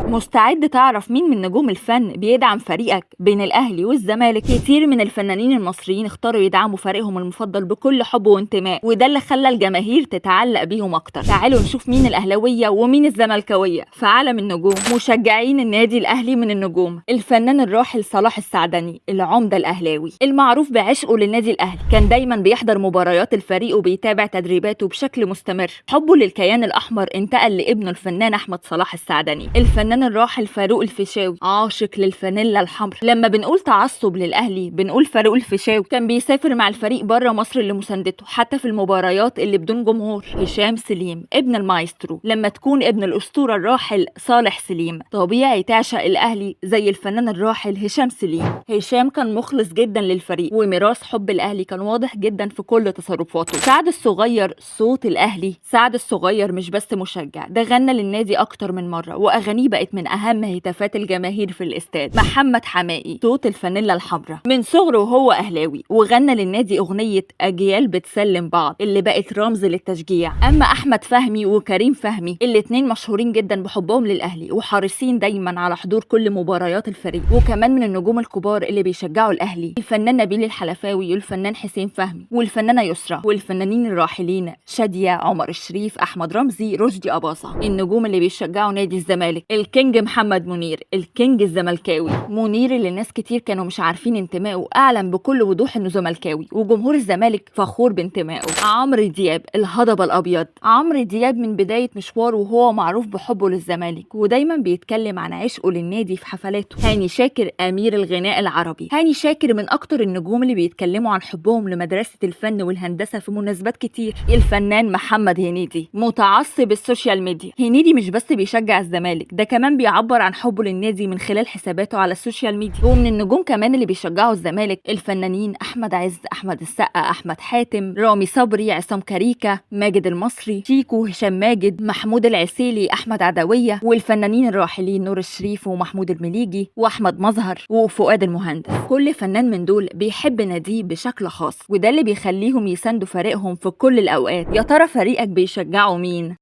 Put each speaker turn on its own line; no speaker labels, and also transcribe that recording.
مستعد تعرف مين من نجوم الفن بيدعم فريقك بين الأهلي والزمالك؟ كتير من الفنانين المصريين اختاروا يدعموا فريقهم المفضل بكل حب وانتماء، وده اللي خلى الجماهير تتعلق بيهم أكتر. تعالوا نشوف مين الأهلاوية ومين الزملكاوية في عالم النجوم. مشجعين النادي الأهلي من النجوم: الفنان الراحل صلاح السعدني، العمدة الأهلاوي المعروف بعشقه للنادي الأهلي، كان دايما بيحضر مباريات الفريق وبيتابع تدريباته بشكل مستمر. حبه للكيان الأحمر انتقل لابنه الفنان أحمد صلاح السعدني. الفنان الراحل فاروق الفيشاوي، عاشق للفانيلا الحمراء. لما بنقول تعصب للأهلي بنقول فاروق الفيشاوي، كان بيسافر مع الفريق بره مصر لمساندته حتى في المباريات اللي بدون جمهور. هشام سليم، ابن المايسترو. لما تكون ابن الأسطورة الراحل صالح سليم طبيعي تعشق الأهلي زي الفنان الراحل هشام سليم. هشام كان مخلص جدا للفريق، وميراث حب الأهلي كان واضح جدا في كل تصرفاته. سعد الصغير، صوت الأهلي. سعد الصغير مش بس مشجع، ده غنى للنادي أكتر من مرة، وأغانيه بقت من أهم هتافات الجماهير في الاستاد. محمد حماقي، صوت الفانيلا الحمراء. من صغره وهو أهلاوي، وغنى للنادي أغنية أجيال بتسلم بعض اللي بقت رمز للتشجيع. أما أحمد فهمي وكريم فهمي، الاتنين مشهورين جدا بحبهم للأهلي وحريصين دايما على حضور كل مباريات الفريق. وكمان من النجوم الكبار اللي بيشجعوا الأهلي الفنان نبيل الحلفاوي والفنان حسين فهمي والفنانة يسرا، والفنانين الراحلين شادية، عمر الشريف، أحمد رمزي، رشدي أباظة. النجوم اللي بيشجعوا نادي الزمالك: الكينج محمد منير، الكينج الزملكاوي. منير اللي الناس كتير كانوا مش عارفين انتمائه، أعلن بكل وضوح إنه زملكاوي، وجمهور الزمالك فخور بانتمائه. عمرو دياب، الهضبة الأبيض. عمرو دياب من بداية مشواره وهو معروف بحبه للزمالك، ودايما بيتكلم عن عشقه للنادي في حفلاته. هاني شاكر، أمير الغناء العربي. هاني شاكر من أكتر النجوم اللي بيتكلموا عن حبهم لمدرسة الفن والهندسة في مناسبات كتير. الفنان محمد هنيدي، متعصب ال social media. هنيدي مش بس بيشجع الزمالك، ده كمان بيعبر عن حبه للنادي من خلال حساباته على ال social media. ومن النجوم كمان اللي بيشجعوا الزمالك الفنانين أحمد عز، أحمد السقا، أحمد حاتم، رامي صبري، عصام كاريكا، ماجد المصري، شيكو، هشام ماجد، محمود العسيلي، أحمد عدوية، والفنانين الراحلين نور الشريف ومحمود المليجي وأحمد مظهر وفؤاد المهندس. كل فنان من دول بيحب ناديه بشكل خاص، وده اللي بيخليهم يساندوا فريقهم في كل الأوقات. يا ترى فريقك بيشجعوا مين؟